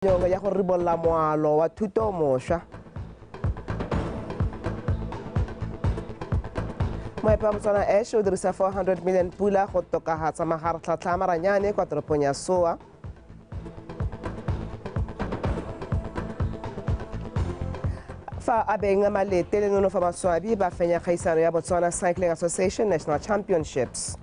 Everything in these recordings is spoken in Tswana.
Ya go ribolola moalo wa thuto mošwa. Moepi wa Botswana Ash o dirisa 400 million pula go tokafatsa magaratlhatlha a maranyane kwa toropong ya Soa. Fa a beng Malete le Nonofo Maswabi ba fenya kgaisano ya Botswana Cycling Association National Championships.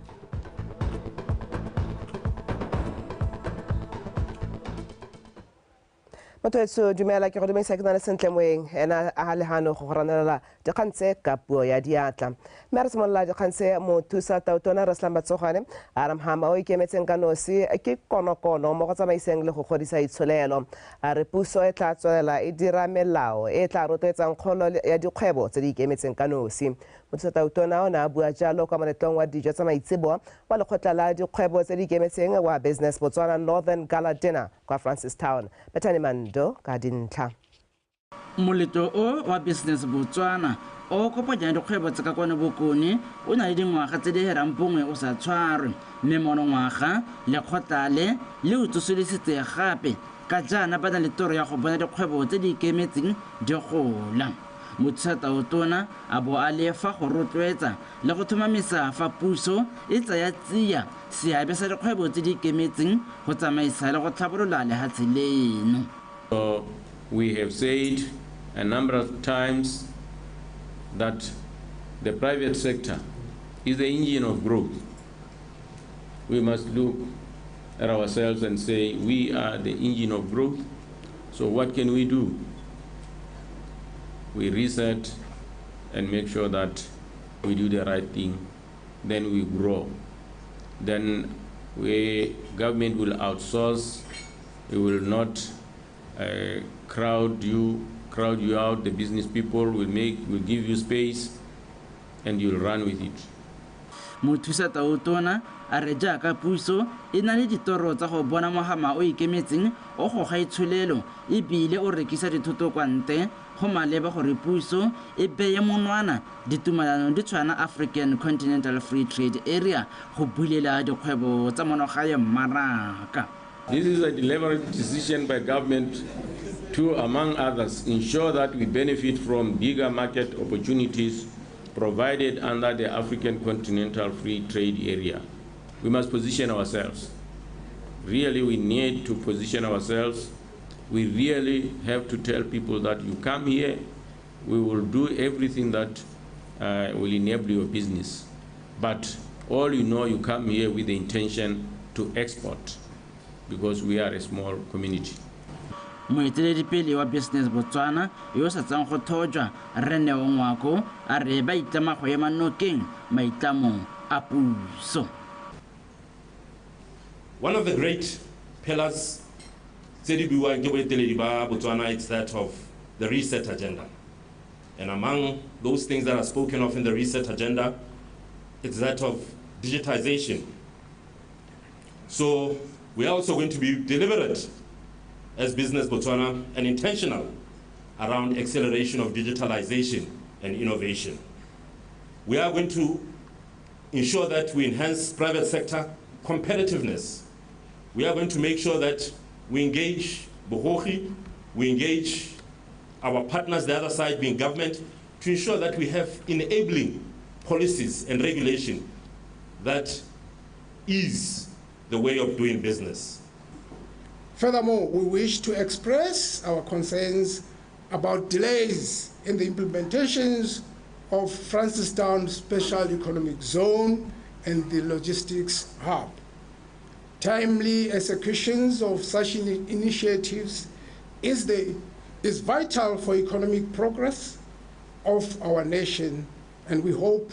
Motho etsho dumela, ke go dumedisa ke na le sentle moeng ena a lehano go go ranelela dikgang tse ka puo ya diatla. Mme re simolola dikgang tse mothusa tautona Reslam Batsogwane a re mhama o ikemetseng ka nosi ke konokono mo go tsamaiseng le go godisa itsholelo. A re puso e tla tswelela e dira melao e tla rotloetsang kgolo ya dikgwebo tse di ikemetseng ka nosi. Mothusa tautona o ne a bua jalo kwa moletlong wa dijo tsa maitseboa wa lekgotla la dikgwebo tse di ikemetseng wa Business Botswana Northern Gala Dinner kwa Francistown. Bethany Mando ka dintlha. Moletlo o wa Business Botswana o kopanya dikgwebo tsa ka kwano bokone o na le dingwaga tse di herang bongwe o sa tshwarwe, mme monongwaga lekgotla le le o tsosolositse gape ka jaana ba na le toro ya go bona dikgwebo tse di ikemetseng di gola. Mothusa tautona a bo a le fa go rotloetsa le go tlhomamisa fa puso e tsaya tsia seabe sa dikgwebo tse di ikemetseng go tsamaisa le go tlhabolola lehatshe leno. So we have said a number of times that the private sector is the engine of growth. We must look at ourselves and say we are the engine of growth. So what can we do? We reset and make sure that we do the right thing. Then we grow. Then we government will outsource. It will not crowd you out. The business people will give you space, and you'll run with it. Mothusa tautona a re jaaka puso e na le ditoro tsa go bona mohama o ikemetseng o goga itsholelo ebile o rekisa dithoto kwa ntle, go maleba gore puso e beye monwana ditumelano di tshwana African Continental Free Trade Area go bulela dikgwebo tsa monogae mmaraka. This is a deliberate decision by government to, among others, ensure that we benefit from bigger market opportunities provided under the African Continental Free Trade Area. We must position ourselves. Really, we need to position ourselves. We really have to tell people that you come here, we will do everything that will enable your business. But all you know, you come here with the intention to export, because we are a small community. Moeteledipele wa Business Botswana yo sa tsang go thojwa Reneo Ngwako a re ba itlama go ema nokeng maitlamo a puso. One of the great pillars tse di buiwang ke boeteledi ba Botswana is that of the reset agenda. And among those things that are spoken of in the reset agenda, it's that of digitization. So we are also going to be deliberate as Business Botswana and intentional around acceleration of digitalization and innovation. We are going to ensure that we enhance private sector competitiveness. We are going to make sure that we engage Bogogi, we engage our partners, the other side being government, to ensure that we have enabling policies and regulation that ease the way of doing business. Furthermore, we wish to express our concerns about delays in the implementations of Francistown Special Economic Zone and the Logistics Hub. Timely executions of such initiatives is vital for economic progress of our nation, and we hope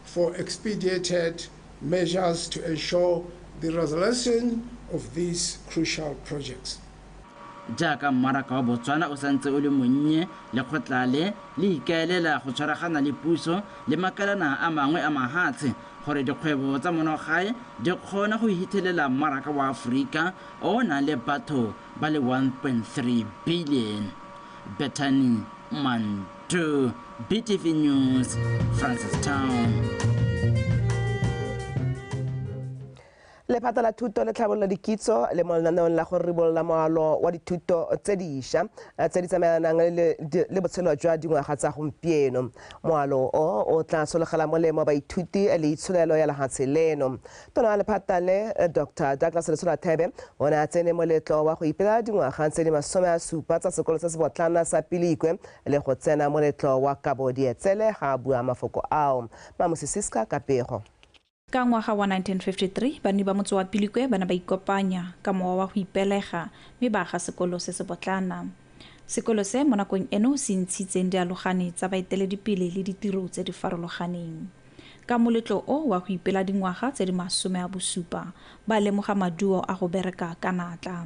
for expedited measures to ensure the resolution of these crucial projects. Jaaka mmaraka wa Botswana o santse o le monnye, lekgotla le le ikaelela go tshwaragana le puso le makalana a mangwe a mahatshe gore dikgwebo tsa monogae di kgone go hithelela mmaraka wa Aforika o nang le batho ba le 1.3 billion. Bethany Manto, BTV News, Francistown. Lephata la thuto le tlhabololo dikitso le mo lenaneong la go ribolola moalo wa dithuto tse dišwa tse di tsamaelanang le botshelo jwa dingwaga tsa gompieno. Moalo o o tla sologela molemo baithuti le itsholelo ya lehatshe leno. Tona wa lephata le Dr Douglas Letsholathebe o ne a tsene moletlo wa go ipela dingwaga tse di 70 tsa sekolo se se botlana sa Pilikwe le go tsena moletlo wa kabo dietsele ga a bua mafoko ao. Mamosi Siska ka pego. Ka ngwaga wa 1953 banni ba motse wa Pilikwe ba ne ba ikopanya ka mowa wa go ipelega mme ba aga sekolo se se botlana. Sekolo se mo nakong eno se ntshitseng dialogane tsa baeteledipele le ditiro tse di farologaneng. Ka moletlo o wa go ipela dingwaga tse di 70 ba lemoga maduo a go bereka ka natla.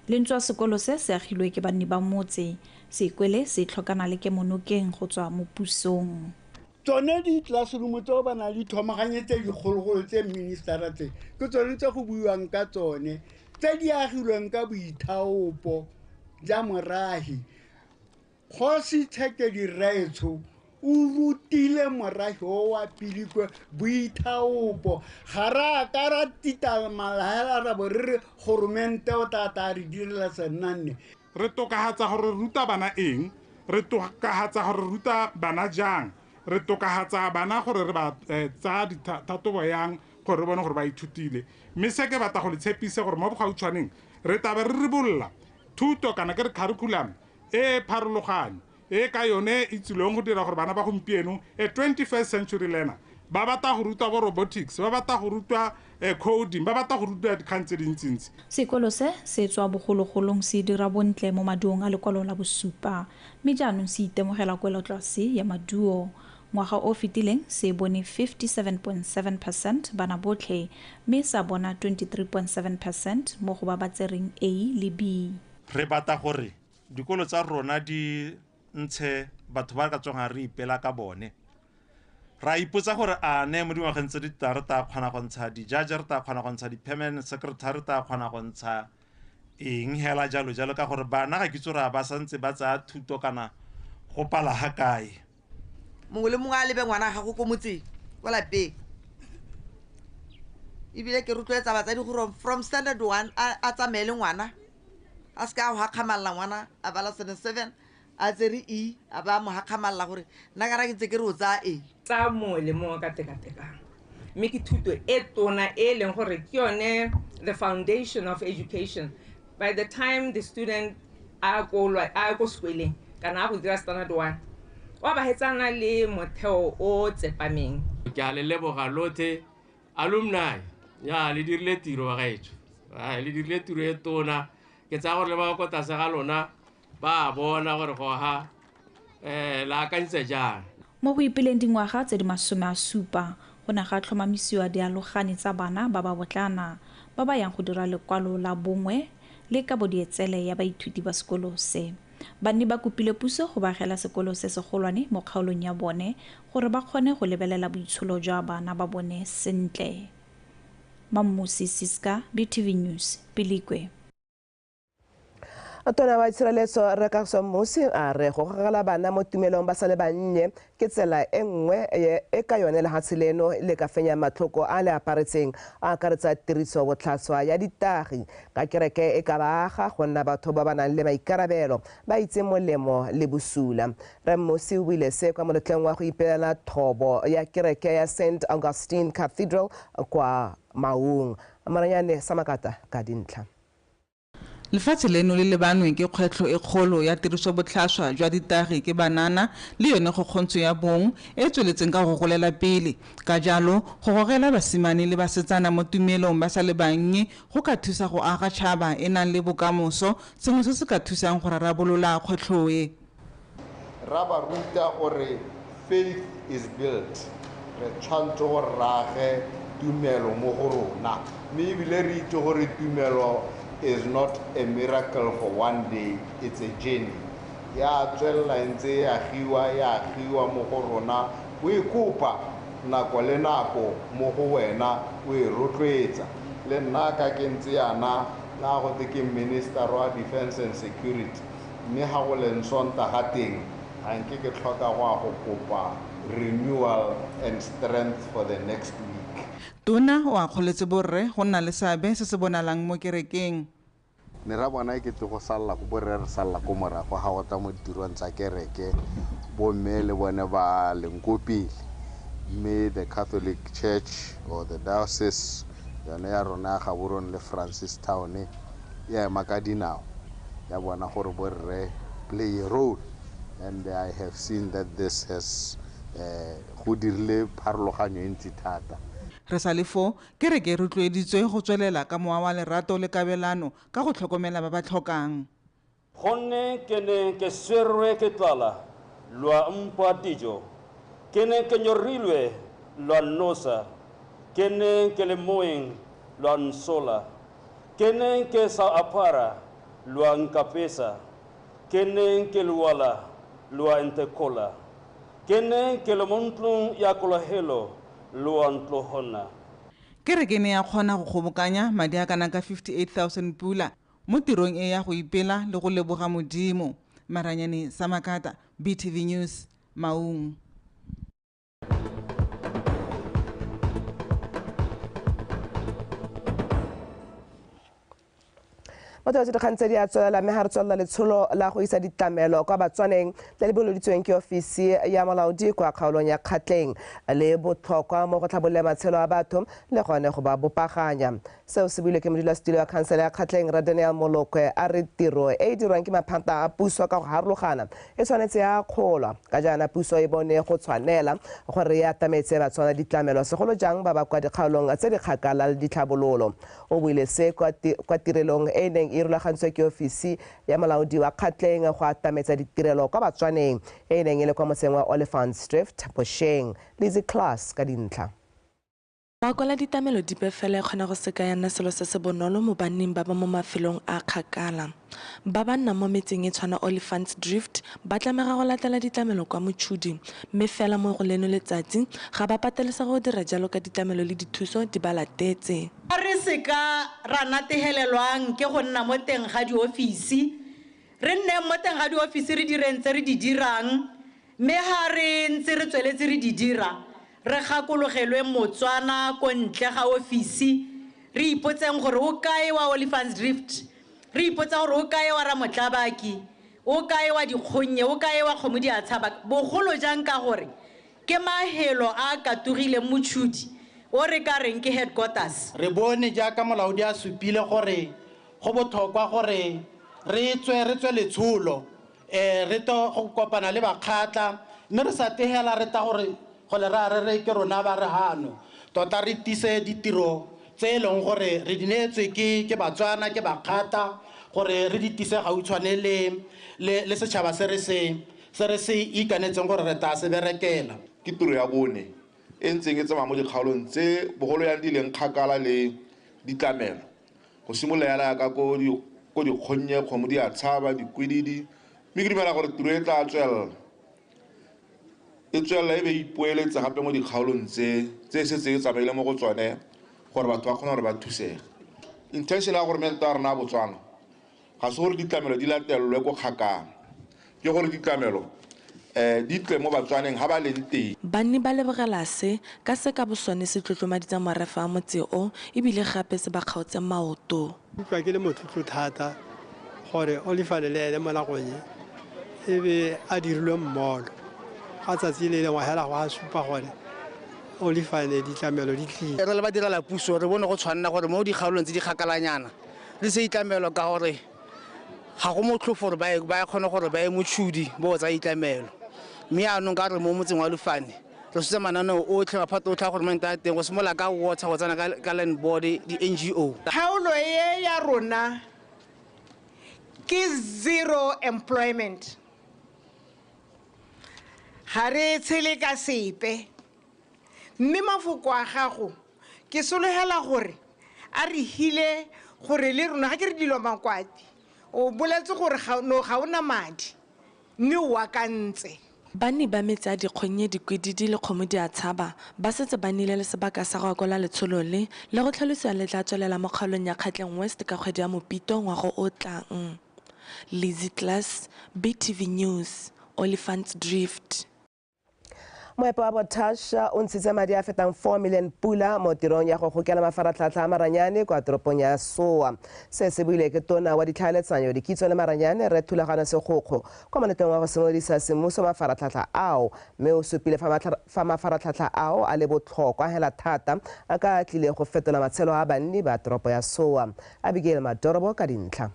Lentswe sekolo se se agilwe ke banni ba motse, sekwele se tlhokana le kemonokeng go tswa mo pusong. Tsone di-classroom tseo ba na le thomaganye tse dikgologolo tse ministera tse ke tsone tse go buiwang ka tsone tse di agilweng ka boithaopo ja morahi. Kgosi Tshekedi Rraetsho o rutile morahi o wa Pilikwe boithaopo. Ga re a ka ra tita malahela ra bo re re goromente o tla tla re direla sennanne. Re tokagatsa gore re ruta bana eng, re tokagatsa gore re ruta bana jang, re tokagatsa bana gore re ba tsaya dithatobo yang gore re bone gore ba ithutile. Mme se ke batla go le tshepise gore mo bogautshwaneng re tla be re ribolola thuto kana ke re curriculum e pharologanyo e ka yone e tsileng go dira gore bana ba gompieno a 21st century learner ba batla go rutwa bo robotics, ba batla go rutwa coding, ba batla go rutwa dikgang tse dintsintsi. Sekolo se se tswa bogologolong se dira bontle mo maduong a lekwalo la bosupa, mme jaanong se itemogela kwelotlase ya maduo. Ngwaga o fetileng se bone 57.7% bana botlhe mme sa bona 23.7% mo go ba ba tsereng A le B. Re batla gore dikolo tsa rona di ntshe batho ba ka tswang re ipela ka bone. Ra ipotsa gore a ne mo dingwageng tse di tlang re tla kgona go ntsha di-judge, re tla kgona go ntsha di-permanent secretary, re tla kgona go ntsha eng hela jalo jalo, ka gore bana ga ke itse gore a ba santse ba tsaya thuto kana go pala ga kae. Mongwe le mongwe a lebe ngwana gago ko motseng kwa lapeng, ebile ke rotloetsa batsadi gore from standard 1 a tsamaye le ngwana, a seka a go gakgamalla ngwana a bala standard 7 a tsere E a ba mo gakgamalla gore nna kana ke ntse ke re o tsaya E. Tsa mongwe le mongwe ka tekatekano, mme ke thuto e tona e leng gore ke yone the foundation of education. By the time the student a ko sekweleng kana a go dira standard 1 wa ba hetsana le motheo o tsepameng. Ke a le leboga lothe alumni ya le dirile tiro wa gaetsho, le dirile tiro e tona. Ke tsaya gore le ba ko tlase ga lona ba bona gore goga la akantse jang. Mo go ipeleng dingwaga tse di 70 go ne ga tlhomamisiwa dialogane tsa bana ba ba botlana ba ba yang go dira lekwalo la bongwe le kabo dietsele ya baithuti ba sekolo se. Banni ba kopile puso go bagela sekolo se segolwane mo kgaolong ya bone gore ba kgone go lebelela boitsholo jwa bana ba bone sentle. Mammusi Siska, BTV News, Pilikwe. Tona wa tshireletso re Kagiso Mmusi a re go gogela bana mo tumelong ba sa le bannye ke tsela e nngwe e ka yone lehatshe leno le ka fenya matlhoko a le aparetseng a akaretsa tiriso botlhaswa ya ditagi ka kereke e ka ba aga go nna batho ba ba nang le maikarabelo ba itse molemo le bosula. Re Mmusi o buile se kwa moletlong wa go ipelela thobo ya kereke ya St Augustine Cathedral kwa Maung. Maranyane Samakata ka dintlha. Lefatshe leno le lebanwe ke kgwetlho e kgolo ya tirisobotlhaswa jwa ditagi ke banana le yone kgokgontsho ya bong e tsweletseng ka go golela pele. Ka jalo go gogela basimane le basetsana mo tumelong ba sa le bannye go ka thusa go aga tšhaba e nang le bokamoso, sengwe se se ka thusang go rarabolola kgwetlho e. Ra ba ruta gore faith is built, re tshwanetse go rage tumelo mo go rona, mme ebile re itse gore tumelo is not a miracle for one day, it's a journey. Ya tswelela ntse ya agiwa mo go rona, o e kopa nako le nako mo go wena, o e rotloetsa. Le nna ka ke ntse yana la go te ke minister wa defense and security, mme ga go leng Sontaga teng ga nke ke tlhoka go a go kopa renewal and strength for the next week. Tona o akgoletse borre go nna le seabe se se bonalang mo kerekeng. Ne ra bona e kete go salla go borre re salla ko morago ga go tla mo ditirong tsa kereke, bomme le bone ba leng ko pele. Mme the Catholic Church or the diocese yone ya rona ya Gaborone le Francistown ya ema ka dinao ya bona gore borre play a role, and I have seen that this has go dirile pharologanyo e ntsi thata. Re sa le foo, kereke e rotloeditswe go tswelela ka mowa wa lerato le kabelano ka go tlhokomela ba ba tlhokang. Gonne ke ne ke swerwe ke tlala, lwa mpha dijo, ke ne ke nyorilwe, lwa nnosa, ke ne ke le moeng, lwa nsola, ke ne ke sa apara, lwa nkapesa, ke ne ke lwala, lwa ntekola, ke ne ke le mo ntlong ya kologelo, lwa ntlohona. Kereke ne ya kgona go kgobokanya madi a kana ka 58,000 pula mo tirong e ya go ipela le go leboga Modimo. Maranyane Samakata, BTV News, Maung. Batho ba dikgang tse di a tswelela, mme ga re tswelela letsholo la go isa ditlamelo kwa Batswaneng le le boloditsweng ke ofisi ya molaodi kwa kgaolong ya Kgatleng le botlhokwa mo go tlhabololeng matshelo a batho le gone go ba bopaganya. Seo se builwe ke modulasetilo wa khansele ya Kgatleng Rre Daniel Molokwe, a re tiro e e dirwang ke maphata a puso ka go harologana e tshwanetse ya akgolwa ka jaana puso e bone go tshwanela gore e atametse Batswana ditlamelo, segolo jang ba ba kwa dikgaolong tse di kgakala le ditlhabololo. O buile se kwa tirelong e neng e rulagantswe ke ofisi ya molaodi wa Kgatleng go atametsa ditirelo kwa Batswaneng e neng e le kwa motseng wa Olifants Drift bosheng. Lizzy Class ka dintlha. Go akola ditlamelo dipe fela e kgona go seka ya nna selo se se bonolo mo banneng ba ba mo mafelong a kgakala. Ba ba nnang mo metseng e tshwana Olifants Drift ba tlamega go latela ditlamelo kwa Mochudi, mme fela mo go leno letsatsi ga ba patelesega go dira jalo ka ditlamelo le dithuso di ba latetse. Re seka ra natehelelwang ke go nna mo teng ga diofisi, re nneng mo teng ga diofisi re direng tse re di dirang, mme ga re ntse re tsweletse re di dira, re gakologelwe Motswana ko ntle ga ofisi, re ipotseng gore o kae wa Olifants Drift, re ipotsa gore o kae wa Ramotlabaki, o kae wa Dikgonnye, o kae wa Kgomo di a tshaba, bogolo jang ka gore ke mahelo a katogileng Mochudi o re ka reng ke headquarters. Re bone jaaka molaodi a supile gore go botlhokwa gore re tswe letsholo, re to go kopana le bakgatla, mme re sa tegela re ta gore go le ra re ke rona ba re hano tota re tise ditiro tse e leng gore re di neetswe ke Batswana, ke bakgatla, gore re di tise gautshwane le setšhaba se re se ikanetseng gore re tla se berekela. Ke tiro ya bone e ntseng e tsamaya mo dikgaolong tse bogolo yang di leng kgakala le ditlamelo, go simolola yala ka ko Dikgonnye, Kgomo di a tshaba, Dikwididi, mme ke dumela gore tiro e tla tswelela e tswelela e be ipoeletsa gape mo dikgaolong tse setse e tsamaile mo go tsone gore batho ba kgone gore ba thusege. Intention ya government ya rona ya Botswana ga se gore ditlamelo di latelelwe ko kgakala, ke gore ditlamelo di tle mo Batswaneng ga ba leng teng. Banni ba lebogela se ka se ka bosone se tlotlomaditsa morafe wa motse o, ebile gape se ba kgaotse maoto. Utlwa ke le motlotlo thata gore Olifane le ene mo nakong e be a dirilwe mmolo ga tsatsi le lengwe hela go a supa gore Olifane ditlamelo di tlile. Re le ba direla puso re bone go tshwanela gore mo dikgaolong tse di kgakalanyana re se itlamelo ka gore ga go motlhofo gore ba kgone gore ba ye Mochudi bo tsa itlamelo. Mme jaanong ka re mo motseng wa Olifane re sotse mananeo otlhe, maphata otlhe a government a teng, go simolola ka water, go tsena ka land board, di-NGO. Kgaolo e ya rona ke zero employment, ga re tshele ka sepe, mme mafoko a gago ke sologela gore a re hile gore le rona ga ke re dilo makwati, o boletse gore ga ona madi mme o akantse. Banni ba metse a Dikgonnye, Dikwididi le Kgomo di a tshaba ba setse ba nnile le sebaka sa go akola letsholo le le go tlhalosiwa le tla tswelela mo kgaolong ya Kgatleng West ka kgwedi ya Mopito ngwaga o tlang. Lizzy Class, BTV News, Olifants Drift. Moepo wa Botash o ntshitse madi a fetang 4 million pula mo tirong ya go gokela mafaratlhatlha a maranyane kwa toropong ya Sowa. Se se buile ke tona wa ditlhaeletsanyo, dikitso le maranyane Rre Thulagano Segokgo kwa moletlong wa go simolodisa semmuso mafaratlhatlha ao, mme o supile fa mafaratlhatlha ao a le botlhokwa hela thata a ka tlile go fetola matshelo a banni ba toropo ya Sowa. Abigail Madorobo ka dintlha.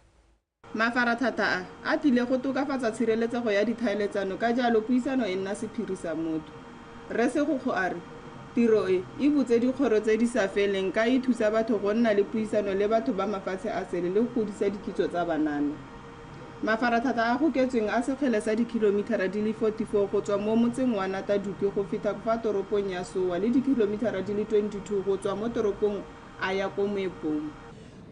Mafaratlhatlha a tlile go tokafatsa tshireletsego ya ditlhaeletsano, ka jalo puisano e nna sephiri sa motho. Rre Segokgo a re tiro e e butse dikgoro tse di sa feleng ka e thusa batho go nna le puisano le batho ba mafatshe a sele le go godisa dikitso tsa banana. Mafaratlhatlha a goketsweng a sekgele sa dikhilomithara di le 44 go tswa mo motseng wa Natadupi go feta fa toropong ya Sowa le dikhilomithara di le 22 go tswa mo toropong a ya ko moepong.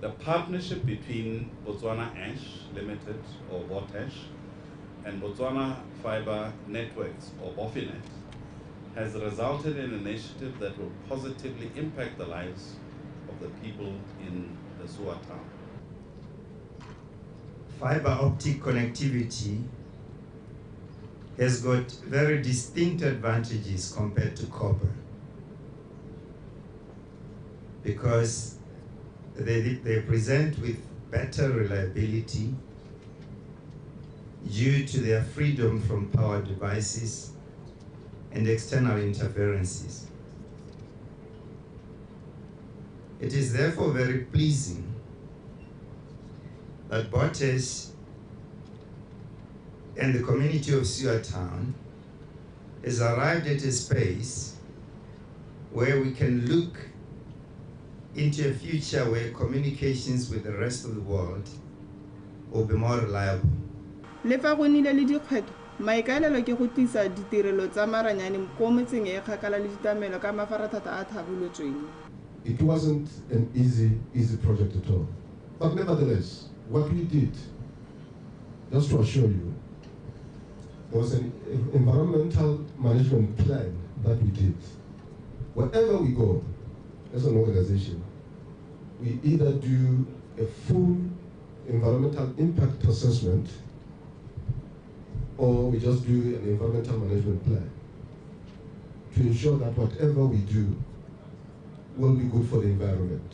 The partnership between Botswana Ash Limited, or Botash, and Botswana Fiber Networks, or BoFiNet, has resulted in an initiative that will positively impact the lives of the people in the Sowa town. Fiber optic connectivity has got very distinct advantages compared to copper, because they present with better reliability due to their freedom from power devices and external interferences. It is therefore very pleasing that Botash and the community of Sowa Town has arrived at a space where we can look into a future where communications with the rest of the world will be more reliable. Le fa go nnile le dikgwetlho, maikaelelo ke go tlisa ditirelo tsa maranyane ko metseng e kgakala le ditlamelo ka mafaratlhatlha a tlhabolotsweng. It wasn't an easy project at all. But nevertheless, what we did, just to assure you, there was an environmental management plan that we did. Wherever we go as an organization, we either do a full environmental impact assessment or we just do an environmental management plan to ensure that whatever we do will be good for the environment.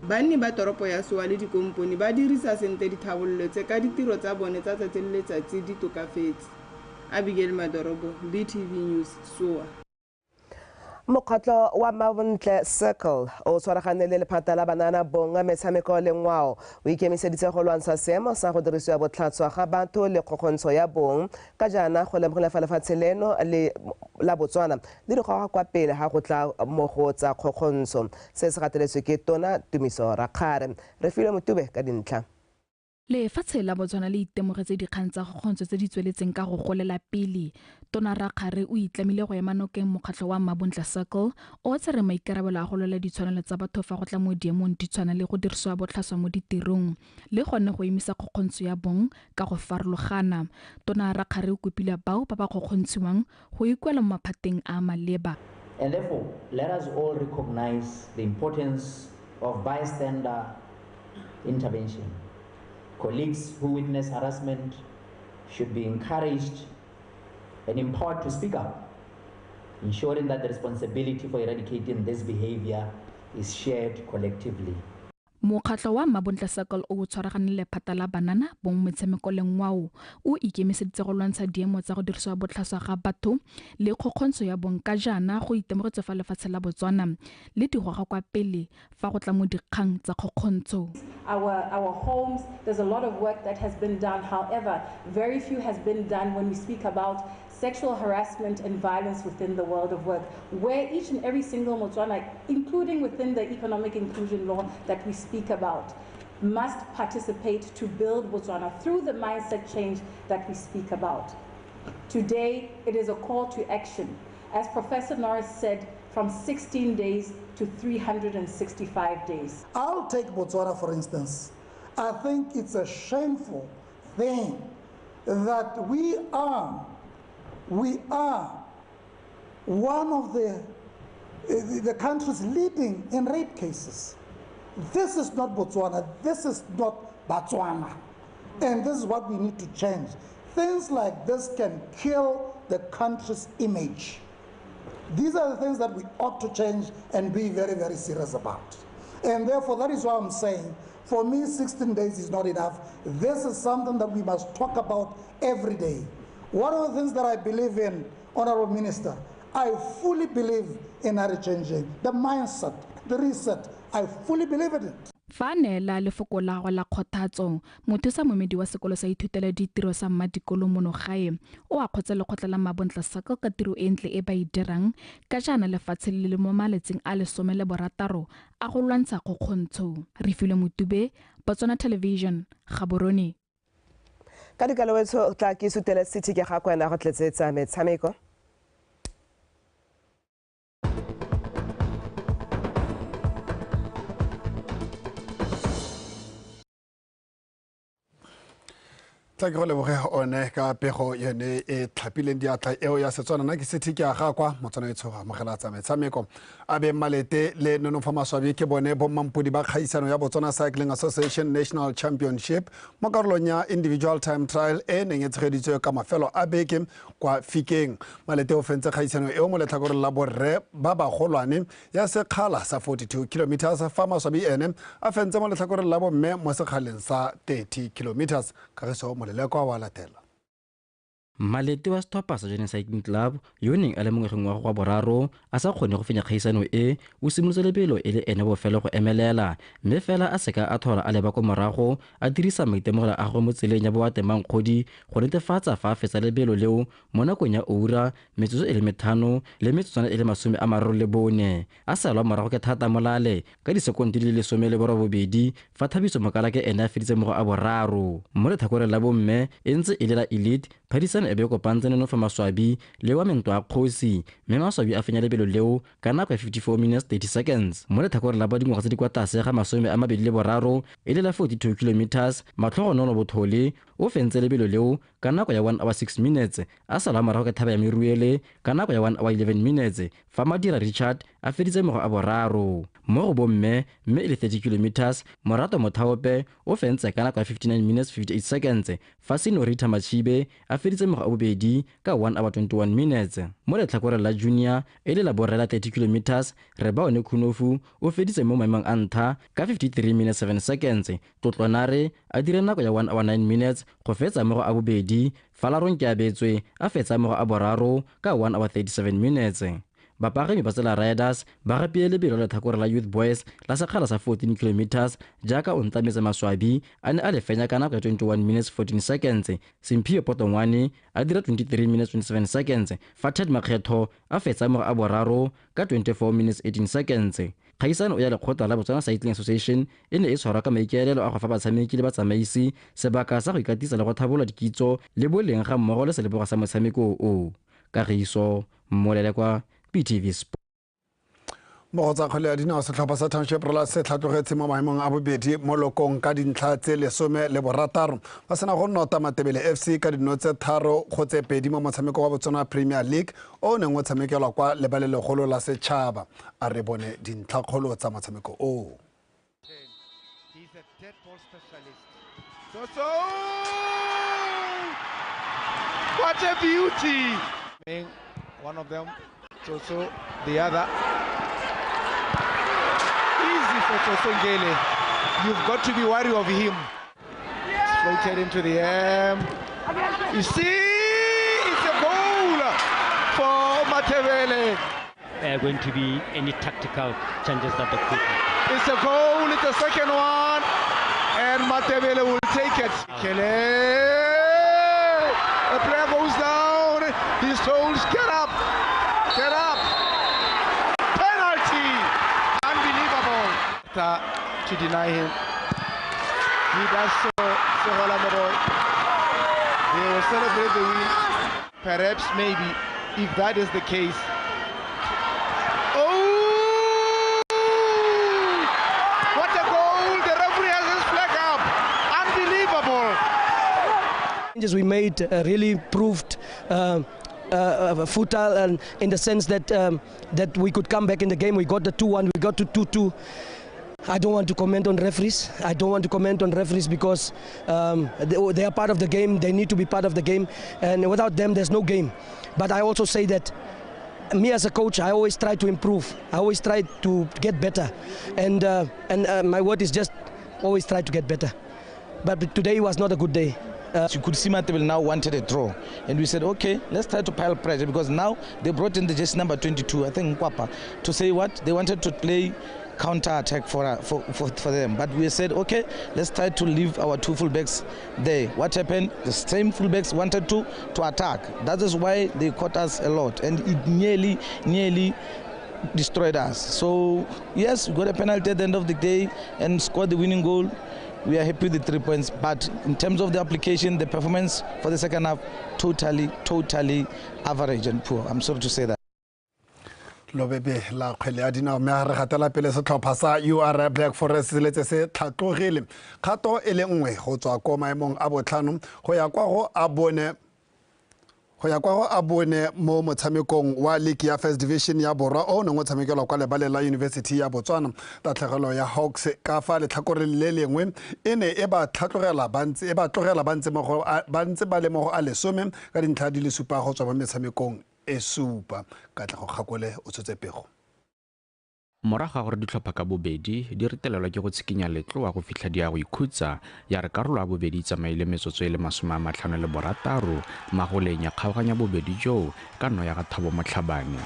Banni ba toropo ya Sowa le dikompone ba dirisa sentle ditlhabololo tse ka ditiro tsa bone tsa tsatsi le letsatsi di tokafetse. Abigail Madorobo, BTV News, Sowa. Mokgatlho wa Mabontle Circle o tshwaragane le lephata la banana bong metshameko le ngwao o ikemiseditse go lwantsha seemo sa go dirisiwa botlhatswa ga batho le kgokgontsho ya bong ka jaana go lemogile fa lefatshe leno le la Botswana le di goga kwa pele ga go tla mo go tsa kgokgontsho. Se se gateletswe ke Tona Tumiso Rakgare. Refilwe Motube ka dintlha. Lefatshe la Botswana le itemogetse dikgang tsa kgokgontsho tse di tsweletseng ka go golela pele. Tona Rakgare o itlamile go ema nokeng mokgatlho wa Mabontle Circle o tsere maikarabelo a go lwela ditshwanelo tsa batho fa go tla mo diemong di tshwana le go dirisiwa botlhaswa mo ditirong le gone go emisa kgokgontsho ya bong ka go farologana. Tona Rakgare o kopile bao ba ba kgokgontshiwang go ikuela mo maphateng a maleba. And therefore, let us all recognize the importance of bystander intervention. Colleagues who witness harassment should be encouraged and empowered to speak up, ensuring that the responsibility for eradicating this behavior is shared collectively. Mokgatlho wa Mabontle Circle o tshwaragane le lephata la banana bong metshameko le ngwao o ikemiseditse go lwantsha diemo tsa go dirisiwa botlhaswa ga batho le kgokgontsho ya bong ka jaana go itemogetse fa lefatshe la Botswana le di goga kwa pele fa go tla mo dikgang tsa kgokgontsho. Our homes, there's a lot of work that has been done. However, very few has been done when we speak about sexual harassment and violence within the world of work, where each and every single Motswana, including within the economic inclusion law that we speak about, must participate to build Botswana through the mindset change that we speak about. Today, it is a call to action. As Professor Norris said, from 16 days to 365 days. I'll take Botswana, for instance. I think it's a shameful thing that we are one of the countries leading in rape cases. This is not Botswana, this is not Botswana. And this is what we need to change. Things like this can kill the country's image. These are the things that we ought to change and be very, very serious about. And therefore, that is why I'm saying, for me, 16 days is not enough. This is something that we must talk about every day. One of the things that I believe in, Honorable Minister, I fully believe in our changing, the mindset, the reset. I fully believe in it. Fa neela lefoko la gagwe la kgothatso, mothusa moemedi wa sekolo sa ithutelo ditiro sa Mmadikolo mono gae o akgotse lekgotla la Mabontle Circle ka tiro e ntle e ba e dirang ka jaana lefatshe le le mo malatsing a 16 a go lwantsha kgokgontsho. Refilwe Motube, Botswana Television, Gaborone. Ka dikalowetsho tla ke sutele city ke ga kwena go tletsetsa metshameko. Tla ke go leboge one ka pego yone e tlhapileng diatla eo ya Setswana. Nna ke City ke a ga kwa Motswana e tshoga amogela tsa metshameko. A be Malete le Nonofo Maswabi ke bone bommampodi ba kgaisano ya Botswana Cycling Association National Championship mo karolong ya individual time trial e neng e tshegeditswe ka mafelo a beke kwa Fikeng. Malete o fentse kgaisano eo mo letlhakoreng la borre ba bagolwane ya sekgala sa 42 kilometers, fa Maswabi ene a fentse mo letlhakoreng la bomme mo sekgaleng sa 30 kilometers. Kagiso Molelekwa wa latela. Malete wa setlhopha sa Jane Cycling Club yo neng a le mongwegeng wa go boraro a sa kgone go fenya kgaisano e, o simolotse lebelo e le ene bofelo go emelela, mme fela a seka a thola a leba ko morago a dirisa maitemogelo a gagwe mo tseleng ya boatemangkgodi go netefatsa fa a fetsa lebelo leo mo nakong ya oura metsotso e le 5 le metsotswana e le 34, a salwa morago ke Thata Molale ka disekonte di le 18 fa Thabiso Mokala ke ene a feditse mo go a boraro. Mo letlhakoreng la bomme e ntse e le la elite, phadisano e be kopantse Nonofo Maswabi le wa Mentwa a Kgosi, mme Maswabi a fenya lebelo leo ka nako ya 54 minutes 30 seconds. Mo letlhakoreng la ba dingwaga tse di kwa tlase ga 23 e le la 42 kilometers, Matlhogonono Bothole o fentse lebelo leo ka nako ya 1 hour 6 minutes, a sala morago ke Thaba ya Meruele ka nako ya 1 hour 11 minutes, fa Madira Richard a feditse mogo a boraro. Mo go bomme mme e le 30 kilometers, Morato Mothaope o fentse ka nako ya 59 minutes 58 seconds, fa Senorita Machibe a feditse mogo a bobedi ka 1 hour 21 minutes. Mo letlhakoreng la junior e le la borre la 30 kilometers, Rebaone Khunofu o feditse mo maemong a ntlha ka 53 minutes 7 seconds, Tlotlonare a dire nako ya 1 hour 9 minutes go fetsa mogo a bobedi, fa Larong Keabetswe a fetsa mogo a boraro ka 1 hour 37 minutes. Bapagami ba Tsela Riders ba gapile lebelo la letlhakore la Youth Boys la sekgala sa 14 kilometers jaaka o ntlametse Maswabi a ne a le fenya ka nako ya 21 minutes 14 seconds, Sempio Potongwane a dira 23 minutes 27 seconds, fa Ted Makgetho a fetsa mogo a boraro ka 24 minutes 18 seconds. Kgaisano ya lekgotla la Botswana Cycling Association e ne e tshwarwa ka maikaelelo a go fa batshameki le batsamaisi sebaka sa go ikatisa le go thabola dikitso le boleng ga mmogo le selebogo sa motshameko o. Kagiso Molelekwa, BTV Sport. Mo go tsa kgwele ya dinao, setlhopha sa Township Rollers se tlhatlogetse mo maemong a bobedi mo lokong ka dintlha tse 16 ba sena go nota Matebele FC ka dino tse 3-2 mo motshameko wa Botswana Premier League o neng o tshamekelwa kwa lebalelegolo la setšhaba. A re bone dintlhakgolo tsa motshameko o. What a beauty! One of them, Tsotso, the other. Easy for Tsotso Ngele. You've got to be wary of him. Floated into the air. You see, it's a goal for Matebele. There are going to be any tactical changes that the coach. It's a goal, it's the second one, and Matebele will take it. Kele, a player goes down, he's told, get up, get up. Penalty! Unbelievable. To deny him. He does so, Sehola Moroy. They will celebrate the win. Perhaps, maybe, if that is the case. Oh! What a goal! The referee has his flag up. Unbelievable. Changes we made really proved futile, and in the sense that that we could come back in the game. We got the 2-1, we got to 2-2. I don't want to comment on referees. I don't want to comment on referees because they are part of the game. They need to be part of the game, and without them, there's no game. But I also say that Me as a coach, I always try to improve. I always try to get better. And my word is just always try to get better. But today was not a good day. You could see Matebele now wanted a draw. And we said, okay, let's try to pile pressure, because now they brought in the jersey number 22, I think Nkwapa, to say what? They wanted to play counter-attack for them. But we said, okay, let's try to leave our two fullbacks there. What happened? The same fullbacks wanted to attack. That is why they caught us a lot. And it nearly destroyed us. So, yes, we got a penalty at the end of the day and scored the winning goal. We are happy with the 3 points, but in terms of the application, the performance for the second half, totally average and poor. I'm sorry to say that. Lobebe la kgwele ya dinao mme re gatela pele setlhopha sa UR Black Forest se letse se tlhatlogile kgato e le nngwe go tswa ko maemong a botlhano go ya kwa go a bone mo motshamekong wa league ya First Division ya Borwa o neng o tshamekelwa kwa lebaleng la University ya Botswana. Tatlhegelo ya Hawks ka fa letlhakoreng le lengwe e ne e ba tlhatlogela ba ntse ba le mo go a lesome ka dintlha di le supa go tswa mo metshamekong e supa. Katlego Kgakole o tshotse pego. Morago ga gore ditlhopha ka bobedi di retelelwa ke go tshikinya letloa go fitlha di ya go ikhutsa, ya re karolo ya bobedi e tsamaile metsotso e le 56 magoleng ya kgaoganya bobedi joo ka nno ya ga Thabo Motlhabane.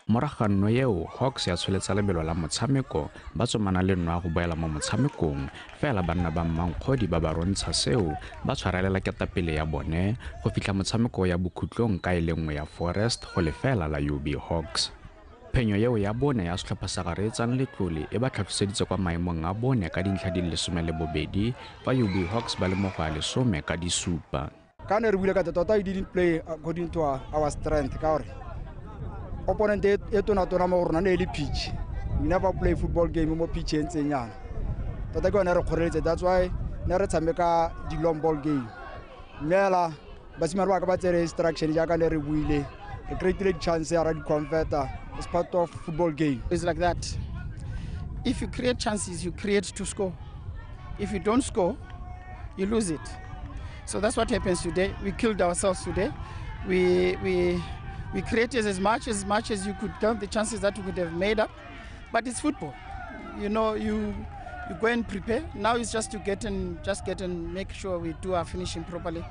Morago ga nno eo, Hawks ya tsholetsa lebelo la motshameko ba tsomana le nno ya go boela mo motshamekong, fela banna ba Mmankgodi ba ba rontsha seo ba tshwarelela ketapele ya bone go fitlha motshameko ya bokhutlong ka e le nngwe ya Forest go lefela la UB Hawks. Phenyo eo ya bone ya setlhopha sa Gareetsang Letlole e ba tlhatlhoseditse kwa maemong a bone ka dintlha di le 12, fa UB Hawks ba le mo go a 10 ka di supa. Ka ne re buile ka tota, we didn't play according to our strength ka gore opponent e tona mo rona ne e le pitch. We never play football game mo pitch e ntseng yana. Tota ke yone re kgoreletse, that's why ne re tshameka di long ball game. Mme hela basimane ba ka ba tsere instruction jaaka ne re buile, re creatile di-chance ya ra di-converter. It's part of football game. It's like that. If you create chances, you create to score. If you don't score, you lose it. So that's what happens today. We killed ourselves today. We created as much as you could count the chances that you could have made up, but it's football. You know, you go and prepare. Now it's just to get and make sure we do our finishing properly.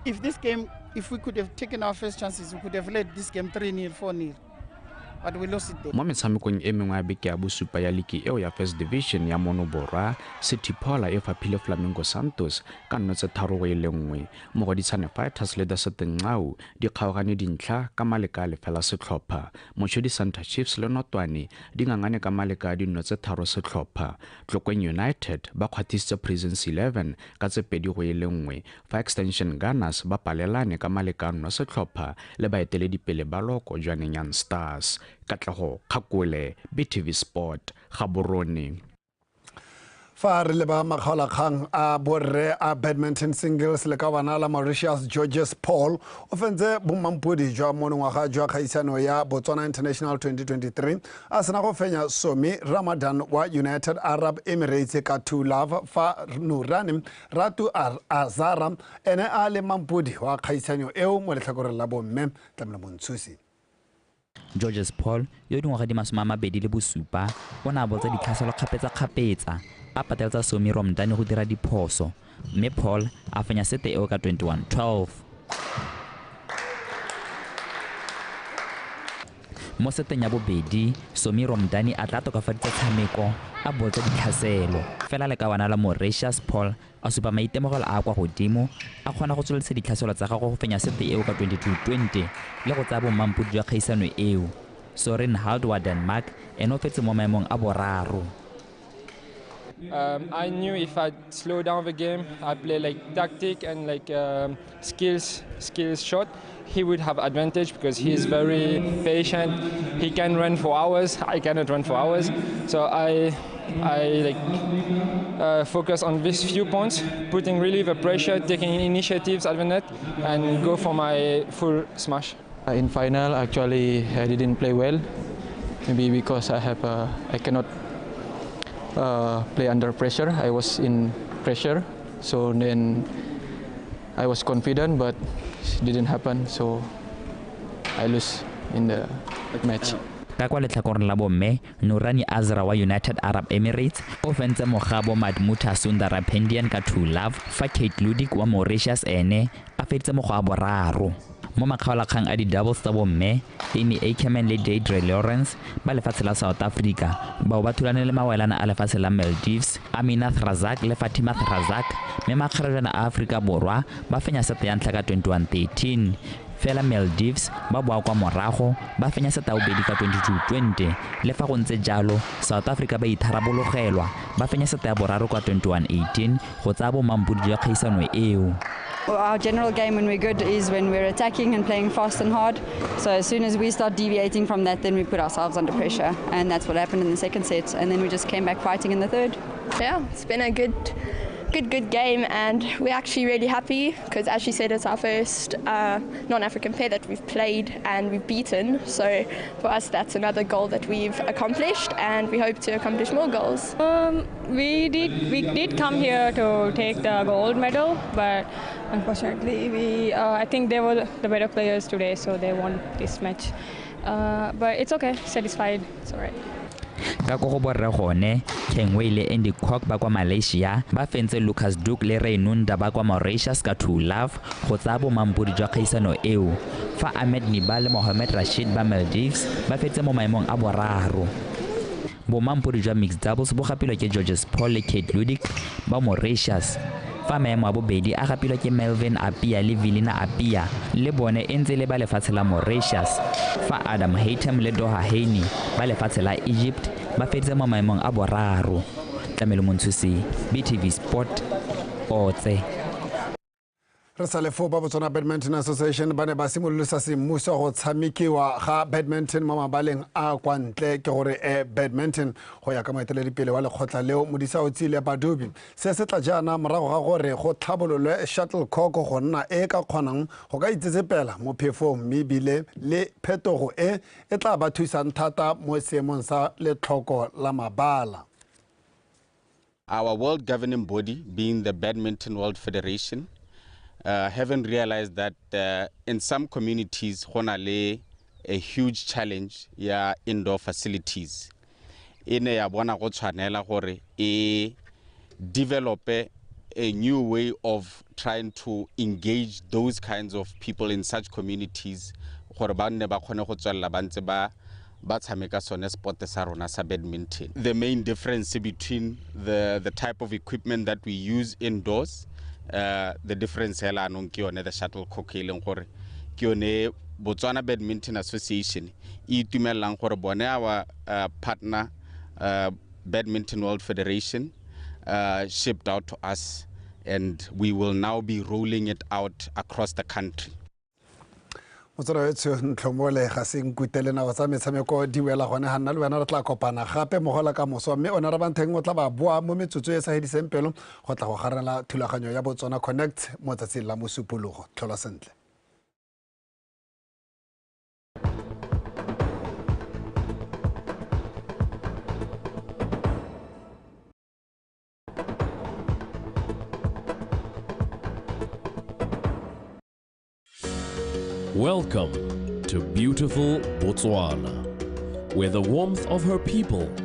If this game, if we could have taken our first chances, we could have led this game 3-0, 4-0. But we lost it there. Mo metshamekong e mengwe ya beke ya bosupa ya liki eo ya First Division ya mono Borwa, City Pola e faphile Flamingo Santos ka 3-1. Mogoditshane Fighters le Daseteng Ngau di kgaogane dintlha ka maleka a lefela setlhopha. Mochudi Santa Chiefs le Notwane di ngangane ka maleka a 3 setlhopha. Tlokweng United ba kgwathisitse Prisons 11 ka 2-1, fa Extension Gunners ba palelane ka maleka a 1 setlhopha le baeteledipele ba loko Jwaneng Young Stars. Katlego Kgakole, BTV Sport, Gaborone. Fa re leba makgaolakgang a borre a badminton singles le ka bana la Mauritius Georges Paul o fentse bommampodi jwa monongwaga jwa kgaisano ya Botswana International 2023 a sena go fenya Somi Ramadan wa United Arab Emirates ka 2-love, fa Nurani Ratu Azara ene a le mampodi wa kgaisano eo mo letlhakoreng la bomme. Tlamelo Montshusi. Georges Paul yo dingwaga di 27 o ne a botsa ditlhaselo kgapetsa-kgapetsa a pateletsa Somi Romdane go dira diphoso, mme Paul a fenya sete eo ka 21-12. Mo seteng ya bobedi, Somi Romdane a tla tokafaditse tshameko a botsa ditlhaselo, fela lekawana la Mauritius Paul a supa maitemogelo a kwa godimo a kgona go tsweledisa ditlhaselo tsa gagwe go fenya sete eo ka 22-20 le go tsaya bommampodi jwa kgaisano eo. Soren Hald wa Denmark ene o fetse mo maemong a boraro. I knew if I slow down the game, I play like tactic and like skills shot, he would have advantage because he is very patient. He can run for hours. I cannot run for hours. So I like focus on these few points, putting really the pressure, taking initiatives at the net, and go for my full smash. In final, actually, I didn't play well. Maybe because I cannot play under pressure. I was in pressure. So then I was confident, but it didn't happen. So I lose in the match. Ka kwa letlhakoreng la bomme, Nurani Azra wa United Arab Emirates o fentse mogabo Madmutha Sundarapandian ka 2-love, fa Kate Ludik wa Mauritius ene a feditse mo go a boraro. Mo makgaolakgang a di-doubles tsa bomme, Amy Ackerman le Deidre Lawrence ba lefatshe la South Africa bao ba thulane le mawelana a lefatshe la Maldives, Aminath Razak le Fatima Razak, mme makgarejana a Aforika Borwa ba fenya sete ya ntlha ka 21-13. Fela Maldives ba boa kwa morago ba fenya seta bobedi ka 22-20. Le fa go ntse jalo, South Africa ba itharabologelwa ba fenya seta ya boraro kwa 21-18 go tsaya bomampodi jwa kgaisano eo. Our general game when we're good is when we're attacking and playing fast and hard. So as soon as we start deviating from that, then we put ourselves under pressure, and that's what happened in the second set. And then we just came back fighting in the third. Yeah, it's been a good game, and we're actually really happy because, as she said, it's our first non-African pair that we've played and we've beaten. So for us, that's another goal that we've accomplished, and we hope to accomplish more goals. We did come here to take the gold medal, but unfortunately, I think they were the better players today, so they won this match. But it's okay, satisfied, it's all right. Ka ko go borre gone, Ken Wei le Andy Kwok ba kwa Malaysia ba fentse Lucas Duke le Raynunda ba kwa Mauritius ka 2-love go tsaya bomampodi jwa kgaisano eo, fa Ahmed Nibal le Mohamed Rashid ba Maldives ba fetse mo maemong a boraro. Bomampodi jwa mixed doubles bo gapilwe ke Georges Paul le Kate Ludik ba Mauritius, fa maemo a bobedi a gapilwe ke Melvin Apia le Vilina Apia le bone e ntse le ba lefatshe la Mauritius, fa Adam Hatem le Doha Heini ba lefatshe la Egypt ba feditse mo maemong a boraro. Tlamelo Montshusi, BTV Sport, Otse. Re sa le foo, ba Botswana Badminton Association ba ne ba simololisa semmuso go tshamekiwa ga badminton mo mabaleng a kwa ntle, ke gore badminton go ya ka moeteledipele wa lekgotla leo Modisa Otsile Badubi. Se se tla jaana morago ga gore go tlhabololwe shuttlecock go nna e ka kgonang go ka itsetsepela mo phefong, mme ebile le phetogo e e tla ba thusang thata mo seemong sa letlhoko la mabala. Our world governing body, being the Badminton World Federation, haven't realized that in some communities go na le a huge challenge ya indoor facilities. E ne ya bona go tshwanela gore e develop a new way of trying to engage those kinds of people in such communities gore ba nne ba kgone go tswelela ba ntse ba tshameka sone sport sa rona sa badminton. The main difference between the type of equipment that we use indoors, the difference hela anong ke yone the shuttlecock e leng gore ke yone Botswana Badminton Association e itumellang gore bone our partner Badminton World Federation shipped out to us, and we will now be rolling it out across the country. Motswedi wetsho Ntlhomole ga se nkutele nako tsa metshameko di wela gone ga nna le wena re tla kopana gape mogola ka moso, mme one re bantheng o tla ba boa mo metsotso e sa hediseng pelo go tla go garela thulaganyo ya Botswana Connect mo tsatsing la Mosupologo. Tlhola sentle. Welcome to beautiful Botswana, where the warmth of her people